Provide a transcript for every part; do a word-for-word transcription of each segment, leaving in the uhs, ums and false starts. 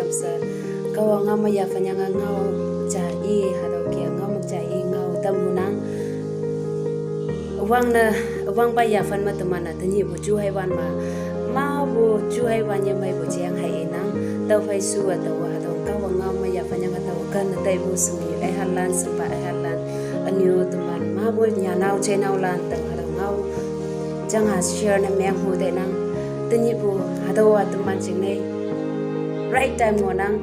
Sa, Kahwang ngao me yaphan yange ngao ja i, hatüo ke ngao me ja i ngao tam hunang. Wangne, wangpa yaphan me teman-e tenyihpu juheiwan me, mapu juheiwan ye meipu jeng hei inang. Tüophei shu-a taowa hatüo Kahwang ngao me yaphan yange taowa ken teipu shemnyu eihalan, shempa eihalan, ünyu teman mapu nyanao jeinaolan taowa hatüo ngao jang-a share ne meng hu teinang. Tenyihpu hatüowa teman jingne right time ngohnang.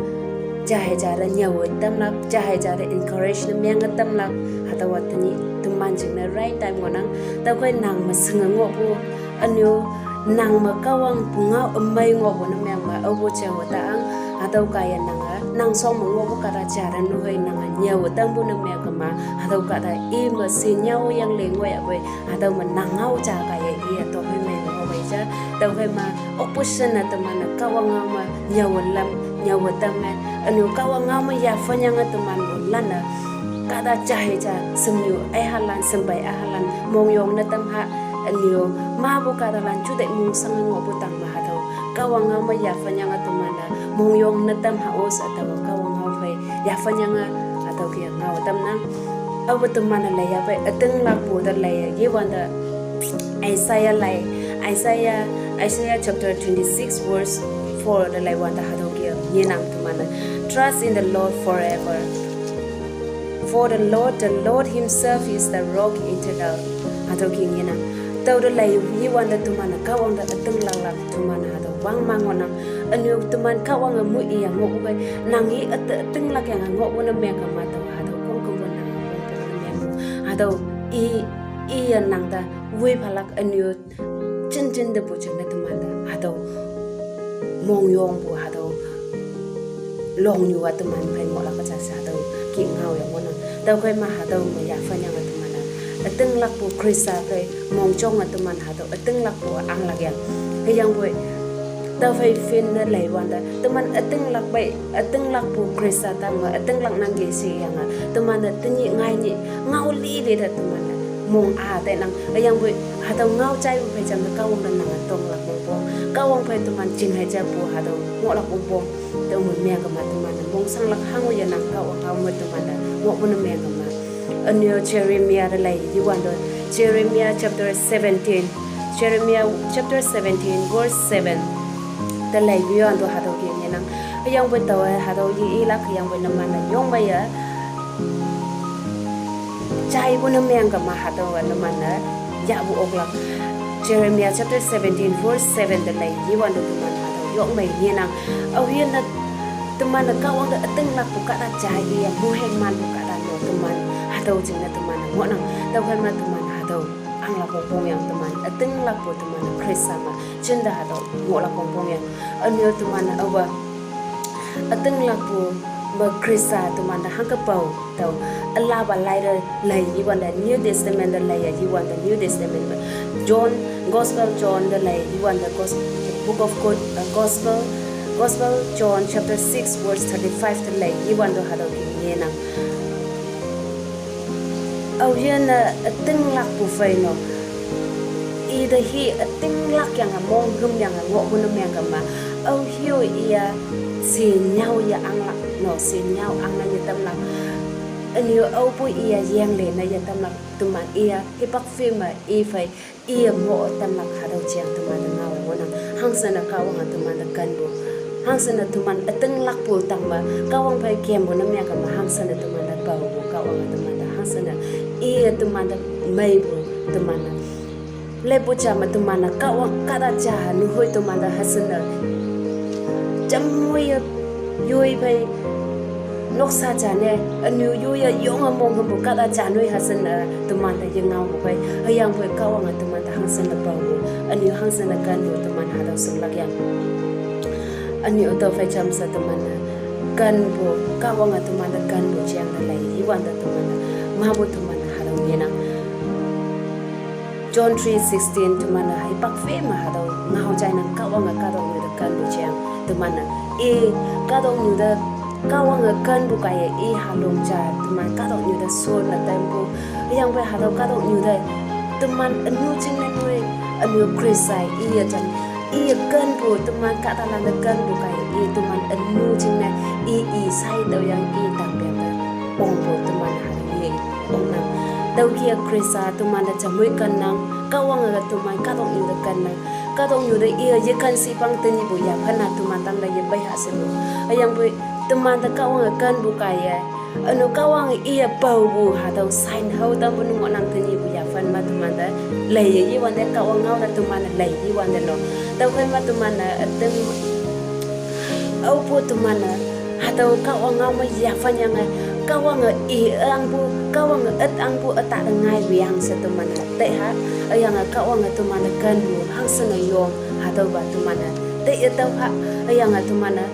Jahei ja te nyüowe tamlak, jahei ja te encourage ne menge tamlak, hatüowa tenyih teman jingne right time ngohnang. Tüokhei nang me shinge ngohpu, ünyu nang me Kahwang pungao ümei ngohpu ne meng me aopu jaowe ta ang, hatüo kaiye nange nang shong me ngohpu kahta ja te nuhei nange nyüowe tampu ne meng kema, hatüo kahta i me she nyüo yangle ngoiyapoi, hatüo me nang ngao ja kaiye iye tüokhei mei me ngohpei ja. Tüokhei ma opposition ne teman-e Kahwang ngao me nyüowe lam, nyüowe tam me, ünyu Kahwang ngao me yaphan yange teman-o lan-e kahta jahei ja shemnyu eihalan, shempei eihalan mongyong ne tam ha, ünyu mapu kahtalan juteih mongshang ngohpu tang me hatüo Kahwang ngao me yaphan yange teman-e mongyong ne tam ha-o she taowa Kahwang ngao phei yaphan yange hatüo ke ngao tamnang. Aope teman-e leiyapei ütinglakpu te leiye yewante Isaiah lei, Isaiah, Isaiah chapter twenty-six verse four te leiwante hatüo ke ngenang teman-e, Trust in the Lord forever. For the Lord, the Lord himself is the rock eternal. Hatüo ke ngenang. Tüote lei yewante teman-e Kahwang te ütinglaklak teman hatüo wang ma ngohnang. Ünyu teman Kahwange mu iye ngohpu kei, nang i üte ütinglak yange ngohpu ne meng kema tao hatüo khongkümpu nang khongkümpu ne mengpu. Hatüo i, iye nang te woi phalak ünyu jinjin tepu jingne teman te hatüo mongyongpu hatüo longnyu-a teman phei ngohlak ja she hatüo ke ngaoya ngohnang. Tüokhei ma hatüo me yaphan yange teman-e ütinglakpu Khrista phei mongjonge teman hatüo ütinglakpu anglak yang. Hüyangpoi tüophei phin ne leiwante teman ütinglak pei, ütinglakpu Khrista tangme ütinglak nangki sheyange teman-e tenyih ngainyih ngao lili te teman-e mong-a tainang. Hüyangpoi hatüo ngao jaipu phei jamte Kahwang te nange tonglak wongpong, Kahwang phei teman jinghei japu hatüo ngohlak wongpong. Tüome meng kema teman-e mongshanglak hango yenang Kahwang ngao me teman-e ngohpu ne meng kema. Ünyu Jeremiah te lei yewante, Jeremiah chapter seventeen, Jeremiah chapter seventeen verse seven te lei yewante hatüo ke ngenang. Hüyangpoi taowe hatüo ye ilak hüyangpoi numan-e yongmeiye jaipu ne meng kema hatüowa numan-e yahpu oklak. Jeremiah chapter seventeen verse seven te lei yewante teman hatüo yongmei ngenang. Aoyinne teman-e Kahwang te ütinglakpu kahta ja iye mohei manpu kahta no teman hatüo jingne teman-e ngohnang. Tüokhei ma teman hatüo anglak wongpong yang teman ütinglakpu teman Khrista me jinte hatüo ngohlak wongpong yang. Ünyu teman-e aope ütinglakpu me Khrista teman te hangke pao tao ülapa laite lei yewante New Testament te leiye yewante New Testament me John, Gospel John te lei yewante Gos-, Book of God, uh, Gospel, Gospel John chapter six verse thirty-five te lei yewante hatüo ke ngenang. Aoyinne ütinglakpu phei no, ite hi ütinglak yange monghüm yange ngohpu ne meng kema, aohe-o iye she nyüo ye anglak no, she nyüo angne yetamlak. Ünyu aopu iye yengle ne yetamlak teman iye hipak phi me i phei iye ngoh tamlak hatüo jeng teman te ngaowe ngohnang. Hangshinne Kahwange teman te kenpu, hangshinne teman ütinglakpu tangme Kahwang phei kempu ne meng kema hangshinne teman te paopu Kahwange teman te hangshinne iye teman te meipu teman-e leipu ja me teman-e Kahwang kahta ja nuhoi teman te hangshinne jamnoi ye yoi phei noksa ja ne, ünyu yoiye yonge monghümpu kahta ja noi hangshinne teman te yengaopu phei. Hüyangpoi Kahwange teman te hangshinne paopu, ünyu hangshinne kenpu teman hatüo shinglak yang. Ünyu tüophei jamshe teman-e kenpu, Kahwange teman te kenpu jeng te lei yewante teman-e mapu teman-e hatüo ngenang. John three sixteen teman-e hipak phi me hatüo ngao jainang Kahwange kahtoknyu te kenpu jeng teman-e i kahtoknyu te Kahwange kenpu kaiye i halong ja teman kahtoknyu te shon ne tampu. Hüyangpoi hatüo kahtoknyu te teman ünu jingne noi, ünyu Khrista iye jam iye kenpu teman kahtalan te kenpu kaiye i teman Anu jingne i, i sai tao yang i tang piang te. Ongpu teman ha ye, ong nang. Tüoke Khrista teman te jamoi ken nang, Kahwange teman kahtoknyu te ken nang. Kahtoknyu te i ye ken shipang tenyihpu yaphan-a teman tangte yepei ha shepu. Hüyangpoi teman te Kahwange kenpu kaiye. Üno Kahwange iye paopu hatüo sign hao tampu nu ngohnang tenyihpu yaphan me teman te. Leiye yiwante Kahwang ngao te teman-e lei yiwante no. Tüokhei me teman-e üting aopu teman-e hatüo Kahwang ngao me yaphan yange, Kahwange i angpu, Kahwange üt angpu ütah te ngaipu yang she teman-e taiha, hüyange Kahwange teman te kenpu hangshinne yong hatüopa teman-e tai tüo ha, hüyange teman-e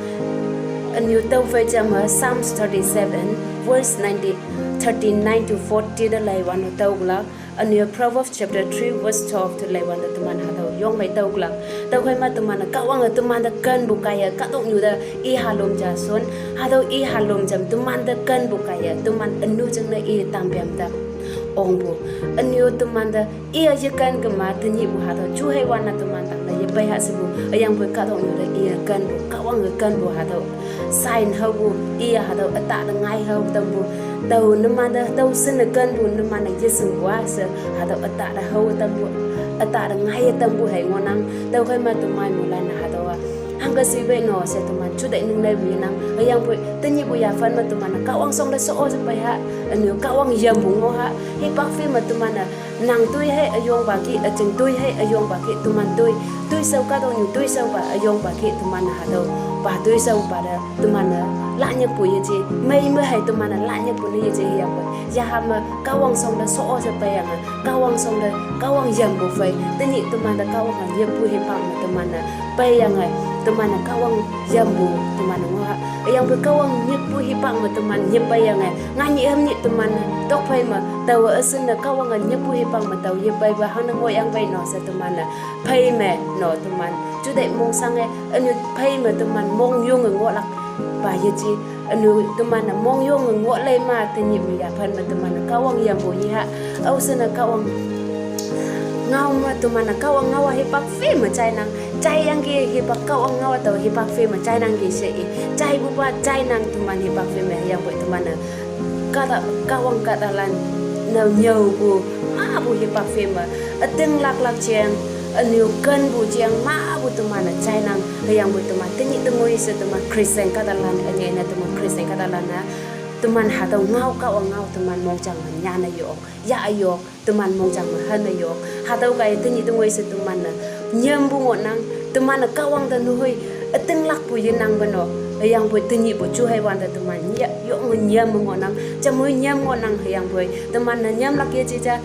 ünyu tüophei jame Psalms thirty-seven, verse ninety, thirty-nine to forty te leiwante tüoklak. Ünyu Proverbs chapter three, verse twelve te leiwante teman hatüo yongmei tüoklak. Tüokhei me teman-e Kahwange teman te kenpu kaiye kahtoknyu te i halom ja shon, hatüo i halom jam teman te kenpu kaiye teman ünu jingne i tangpem ta ongpu. Ünyu teman te iye yeken kema tenyihpu hatüo juhei wan-a teman tangte yepei ha shepu, hüyangpoi kahtoknyu te iye kenpu, Kahwange kenpu hatüo sign haopu, iye hatüo ütah te ngai hao tampu. Tao numan te tao shinne kenpu numan-e yeshingpu-a she hatüo ütah te hao tampu, ütah te ngai tampu hei ngohnang. Tüokhei me teman moilan-e hatüowa hangke shipei no she teman juteih ningneipu yenang. Hüyangpoi tenyihpu yaphan me teman-e Kahwang shong te sho-o she pei ha, ünyu Kahwang yampu ngoh ha, hipak phe me teman-e nang toi hei üyongpa ki, üjing toi hei üyongpa ki, teman toi, toishaopa kahtoknyu toishaopa üyongpa ki, teman hatüopa toishaopa te teman-e lanyikpu yeje, mei me hei teman-e lanyikpu ne yeje hüyangpoi. Yaha me Kahwang shong te sho-o she peiyange, Kahwang shong te, Kahwang yampu phei, tenyih teman te Kahwange nyikpu hipak me teman-e peiyange, teman-e Kahwang yampu teman-e ngoh ha, hüyangpoi Kahwang nyikpu hipak me teman nyik peiyange, nganyih hümnyih teman-e tokphei me taowe üshinne Kahwange nyikpu hipak me tao yepeipa hangne ngohyangpei no she teman-e phei me no teman juteih mongshange, ünyu phei me teman mongyonge ngohlakpa yeje, ünyu teman-e mongyonge ngohlei ma tenyihpu yaphan me teman-e Kahwang yampu yeha, aoshinne Kahwang ngao me teman-e Kahwang ngao-a hipak phe me jainang, jaiyangki hipak Kahwang ngao-a tao hipak phe me jainangki she i, jaipupa jainang teman hipak phe me hüyangpoi teman-e kahta, Kahwang kahtalan nao nyüopu, mapu hipak phe me, ütinglak lak jeng, ünyu kenpu jeng mapu teman-e jainang, hüyangpoi teman tenyih tengoi she teman Christian kahtalan, ünyei ne teman Christian kahtalan-a, teman hatüo ngao Kahwang ngao teman mongjang me nyanne yok, yah yok, teman mongjang me hanne yok. Hatüo kaiye tenyih tengoi she teman-e nyampu ngohnang, teman-e Kahwang te nuhoi ütinglakpu yenang pe no. Hüyangpoi tenyihpu juhei wante teman yah yonge nyam ngohnang, jamoi nyam ngohnang hüyangpoi teman-e nyamlak yeje ja